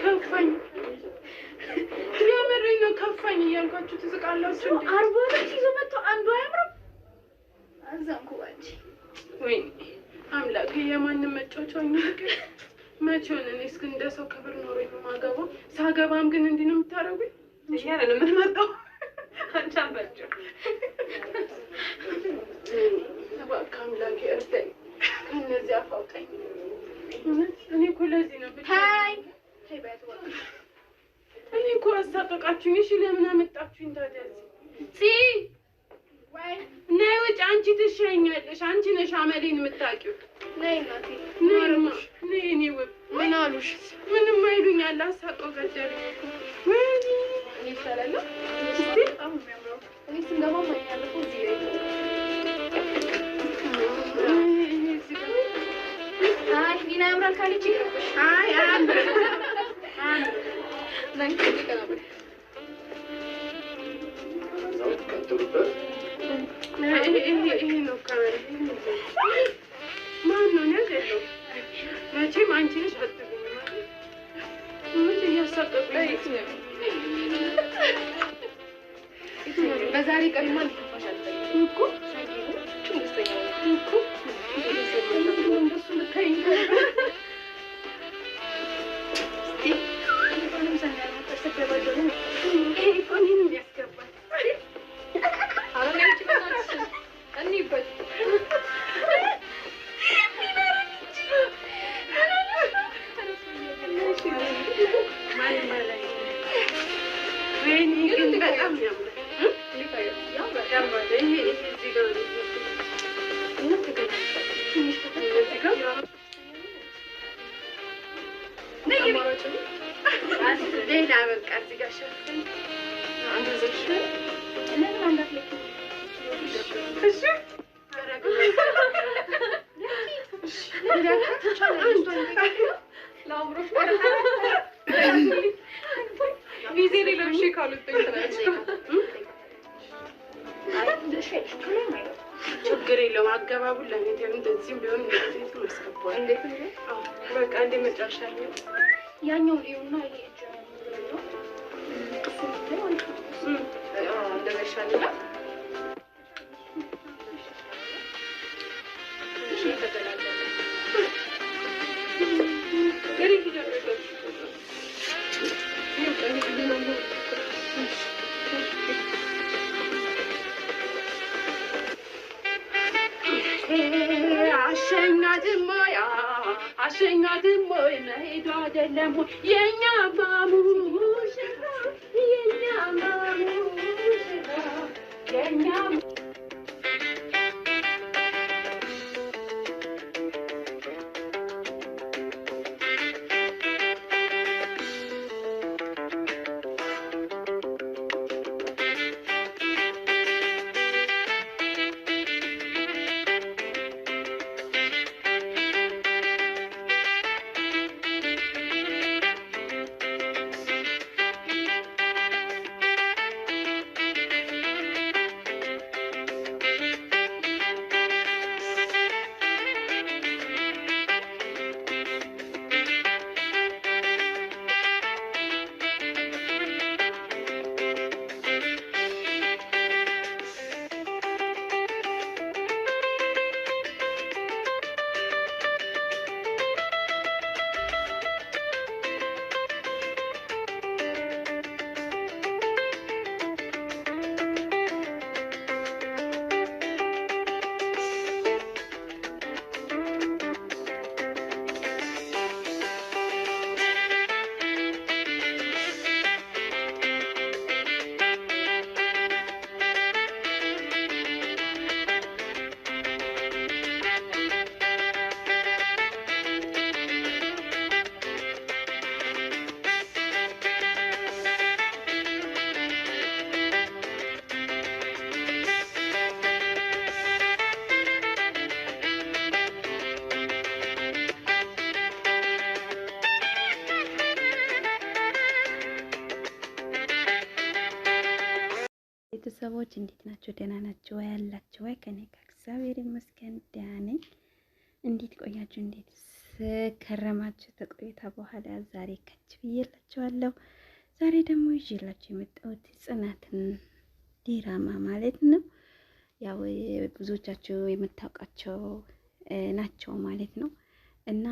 ከፋኝ ከፋኝ፣ የምሬን ነው ከፋኝ እያልኳችሁ ትስቃላችሁ እንዴ? 40 ልብስ ይዞ መጥቶ አንዱ አያምርም። አዘንኩ ባንቺ። ወይኔ አምላክ፣ የማንም መጫወቻ ሆኜ ልቅር? መቼ ሆነ እኔ እስክ እንደ ሰው ክብር ኖሮ የማገባው? ሳገባም ግን እንዲህ ነው የምታደርጉኝ? እኛ ነን የምንመርጠው። አንቺ አትመርጪም። እባክህ አምላኬ እርዳኝ፣ ከእነዚህ አፍ አውጣኝ። እውነት እኔ እኮ ለዚህ ነው ብቻ ታይ ታይ በያት እባክሽ። እኔ እኮ አሳቀቃችሁኝ። እሺ ለምን አመጣችሁኝ ታዲያ እዚህ? ፂ ወይ ነይ ውጭ። አንቺ ትሸኛለሽ። አንቺ ነሽ አመሌን የምታውቂው። ነይ እናቴ። ነይማ፣ ነይ የእኔ ውብ። ምን አሉሽ? ምንም አይሉኛል። አሳቀው ገደሉኝ እኮ። ወይኔ እኔ ይሻላል። እስቲ በጣም ነው የሚያምረው። እኔ ስንገባ ማን ያለፈው እዚህ ላይ ነው። ይሄ እዚህ ጋር አይ ኒና ያምራል ካለች ይቅርብሽ። አይ አያምርም፣ አያምርም። ቀጥሉበት። ይሄ ይሄ ነው ካሜራ። ማን ነው? እኔ አይደለሁም። መቼም አንቺ ነሽ አትሉኝም አይደል? ምን እያሳቀቁኝ ነው? በዛሬ ቀንማ ሊከፋሽ አልፈልግም እኮ ደስተኛ ነኝ። እኮ እንደሱ ልታይኝ ይሄ እኮ እኔንም ያስገባል። ኧረ እኔ አንቺ በእናትሽ እንይበት። ማንም አላየኝም። ወይኔ ግን በጣም ያምራል። ያምራል። ይሄ ይሄ እዚህ ጋር ነው። እዚህ ጋር ሌላ በቃ እዚህ ጋር ሸፍን። ለምን አንድ አትለኪም? እሺ ለአምሮሽ ሚዜ ላይ ለብሼ ካልወጣኝ ትላለች። ችግር የለውም። አገባቡን ለእኔ እንደዚህም ቢሆን እንደዚህ አስገባዋለሁ። እንዴት ነው? በቃ እንዴ መጨረሻ ነው። ያኛውን እዩና ይሄ እጅ ነው። እሱ ብታይ ማለት ነው። እንደዛ ይሻላል። እሺ ተገላገለ። አሸኛትም ወይ አሸኛትም ወይ መሄዱ አይደለም ወይ የኛ ማሙሽራ የኛ ማሙሽራ የኛ ቤተሰቦች እንዴት ናቸው? ደህና ናቸው ወይ? ያላችሁ ወይ? ከኔ ጋር እግዚአብሔር ይመስገን ደህና ነኝ። እንዴት ቆያችሁ? እንዴትስ ከረማችሁ? ከቆይታ በኋላ ዛሬ ከች ብዬላችኋለሁ። ዛሬ ደግሞ ይዤላችሁ የመጣሁት ጽናትን ዲራማ ማለት ነው። ያው ብዙዎቻችሁ የምታውቃቸው ናቸው ማለት ነው። እና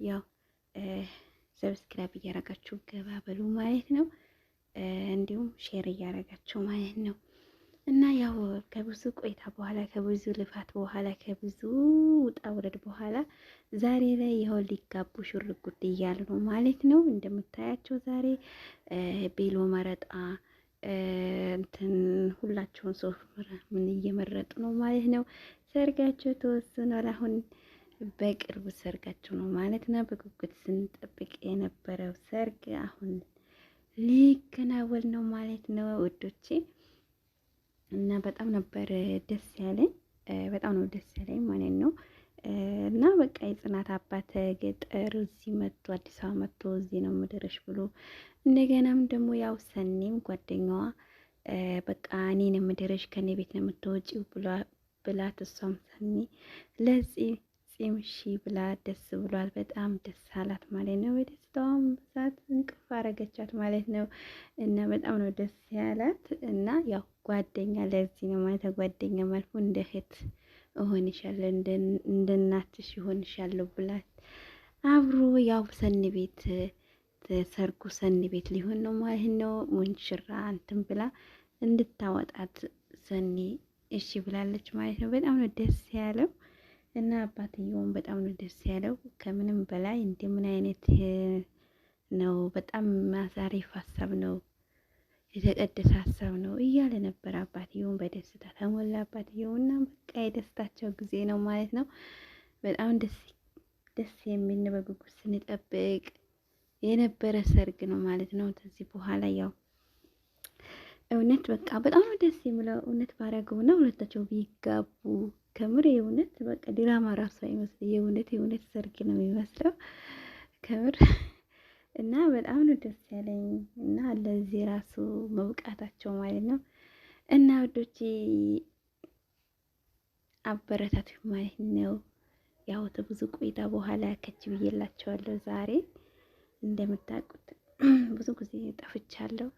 ያው subscribe እያረጋችሁ ገባ በሉ ማለት ነው። እንዲሁም share እያረጋችሁ ማለት ነው። እና ያው ከብዙ ቆይታ በኋላ፣ ከብዙ ልፋት በኋላ፣ ከብዙ ውጣ ውረድ በኋላ ዛሬ ላይ ይኸው ሊጋቡ ሽር ጉድ እያሉ ነው ማለት ነው። እንደምታያቸው ዛሬ ቤሎ መረጣ እንትን ሁላቸውን ሶፍ ምን እየመረጡ ነው ማለት ነው። ሰርጋቸው ተወስኗል። አሁን በቅርቡ ሰርጋቸው ነው ማለት ነው። በጉጉት ስንጠብቅ የነበረው ሰርግ አሁን ሊከናወን ነው ማለት ነው ውዶቼ። እና በጣም ነበር ደስ ያለኝ፣ በጣም ነው ደስ ያለኝ ማለት ነው። እና በቃ የጽናት አባት ገጠር እዚህ መጥቶ፣ አዲስ አበባ መጥቶ እዚህ ነው የምደርሽ ብሎ፣ እንደገናም ደግሞ ያው ሰኔም ጓደኛዋ በቃ እኔ ነው የምደርሽ፣ ከኔ ቤት ነው የምትወጪው ብላት፣ እሷም ሰኔ ለጺ ጺም ሺ ብላ ደስ ብሏል። በጣም ደስ አላት ማለት ነው። በደስታዋም ብዛት እንቅፍ አረገቻት ማለት ነው። እና በጣም ነው ደስ ያላት። እና ያው ጓደኛ ለዚህ ነው ማለት፣ ጓደኛ መልኩ እንደ እህት እሆንሻለሁ፣ እንደ እናትሽ እሆንሻለሁ ብላት አብሮ ያው ሰኒ ቤት ሰርጉ ሰኒ ቤት ሊሆን ነው ማለት ነው። ሙንሽራ እንትን ብላ እንድታወጣት ሰኒ እሺ ብላለች ማለት ነው። በጣም ነው ደስ ያለው እና አባትየውም በጣም ነው ደስ ያለው። ከምንም በላይ እንደምን አይነት ነው፣ በጣም አሪፍ ሀሳብ ነው፣ የተቀደሰ ሀሳብ ነው እያለ ነበር። አባትየውም በደስታ ተሞላ። አባትየው እና በቃ የደስታቸው ጊዜ ነው ማለት ነው። በጣም ደስ ደስ የሚል ነው። በጉጉት ስንጠብቅ የነበረ ሰርግ ነው ማለት ነው። ከዚህ በኋላ ያው እውነት በቃ በጣም ነው ደስ የሚለው። እውነት ባረገውና ሁለታቸው ቢጋቡ ከምር የእውነት በቃ ድራማ ራሱ አይመስል፣ የእውነት የእውነት ሰርግ ነው የሚመስለው ከምር። እና በጣም ነው ደስ ያለኝ እና ለዚህ ራሱ መብቃታቸው ማለት ነው። እና ውዶቼ አበረታቱ ማለት ነው። ያው ከብዙ ቆይታ በኋላ ከች ብዬላቸዋለሁ። ዛሬ እንደምታውቁት ብዙ ጊዜ ጠፍቻለሁ።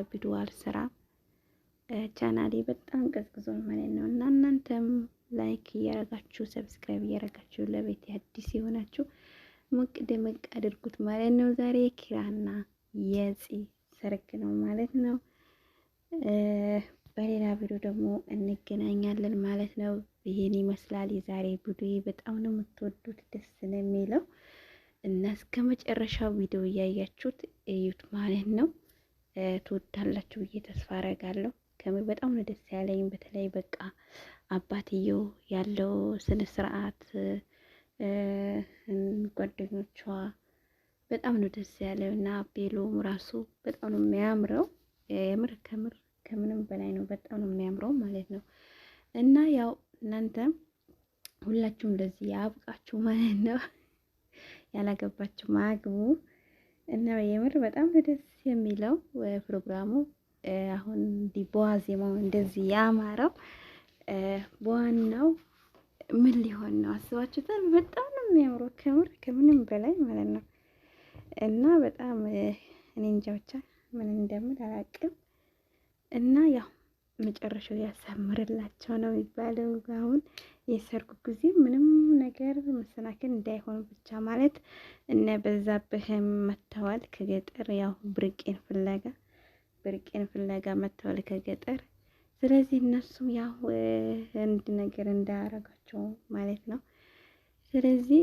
ቪዲዮ አልሰራም። ቻናሌ በጣም ቀዝቅዟል ማለት ነው። እና እናንተም like እያረጋችሁ፣ subscribe እያረጋችሁ፣ ለቤት አዲስ የሆናችሁ ሞቅ ደመቅ አድርጉት ማለት ነው። ዛሬ ኪራና የፂ ሰርግ ነው ማለት ነው። በሌላ ቪዲዮ ደግሞ እንገናኛለን ማለት ነው። ይሄን ይመስላል የዛሬ ቪዲዮ። በጣም ነው የምትወዱት፣ ደስ ነው የሚለው እና እስከ መጨረሻው ቪዲዮ እያያችሁት እዩት ማለት ነው። ትወዳላችሁ ብዬ ተስፋ አረጋለሁ። ከምር በጣም ነው ደስ ያለኝ። በተለይ በቃ አባትየው ያለው ስነ ስርዓት፣ ጓደኞቿ በጣም ነው ደስ ያለው እና ቤሎም ራሱ በጣም ነው የሚያምረው። የምር ከምር ከምንም በላይ ነው። በጣም ነው የሚያምረው ማለት ነው። እና ያው እናንተ ሁላችሁም ለዚህ ያብቃችሁ ማለት ነው። ያላገባችሁ ማግቡ እና የምር በጣም ደስ የሚለው ፕሮግራሙ አሁን እንዲህ በዋዜማው እንደዚህ ያማረው በዋናው ምን ሊሆን ነው አስባችሁታል? በጣም ነው የሚያምረው ከምር ከምንም በላይ ማለት ነው። እና በጣም እኔ እንጃ ብቻ ምን እንደምል አላውቅም። እና ያው መጨረሻው ያሳምርላቸው ነው የሚባለው። አሁን የሰርጉ ጊዜ ምንም ነገር መሰናክል እንዳይሆን ብቻ ማለት። እነ በዛብህም መጥተዋል ከገጠር፣ ያው ብርቄን ፍለጋ መጥተዋል ከገጠር። ስለዚህ እነሱም ያው አንድ ነገር እንዳያረጋቸው ማለት ነው። ስለዚህ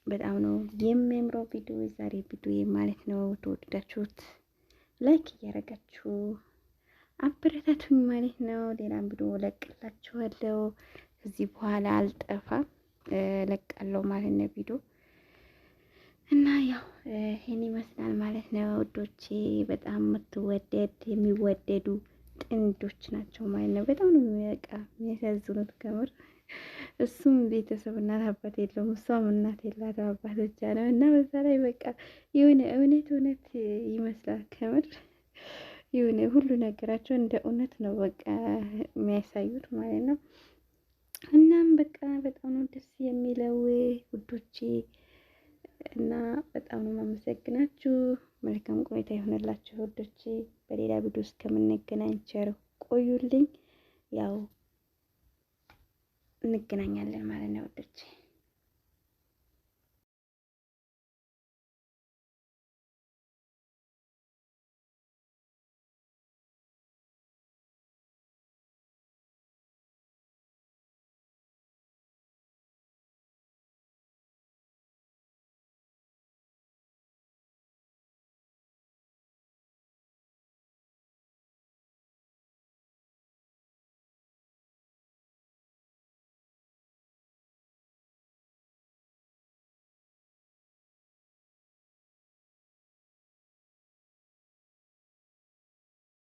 በጣም ነው የሚያምረው ቪዲዮ የዛሬ ቪዲዮ ማለት ነው። ተወደዳችሁት like እያደረጋችሁ አበረታቱኝ ማለት ነው። ሌላም ቪዲዮ ለቅላችኋለሁ። ከዚህ በኋላ አልጠፋም፣ ለቃለሁ ማለት ነው ቪዲዮ። እና ያው ይሄን ይመስላል ማለት ነው ውዶቼ። በጣም የምትወደድ የሚወደዱ ጥንዶች ናቸው ማለት ነው። በጣም ነው የሚያቃ የሚያሳዝኑት ከምር። እሱም ቤተሰብ እናት አባት የለውም፣ እሷም እናት የላትም፣ አባት ብቻ ነው። እና በዛ ላይ በቃ የሆነ እውነት እውነት ይመስላል ከምር፣ የሆነ ሁሉ ነገራቸው እንደ እውነት ነው በቃ የሚያሳዩት ማለት ነው። እናም በቃ በጣም ነው ደስ የሚለው ውዶቼ። እና በጣም ነው የማመሰግናችሁ። መልካም ቆይታ ይሆንላችሁ ውዶቼ። በሌላ ቪዲዮ እስከምንገናኝ ቸር ቆዩልኝ። ያው እንገናኛለን ማለት ነው ውዶቼ።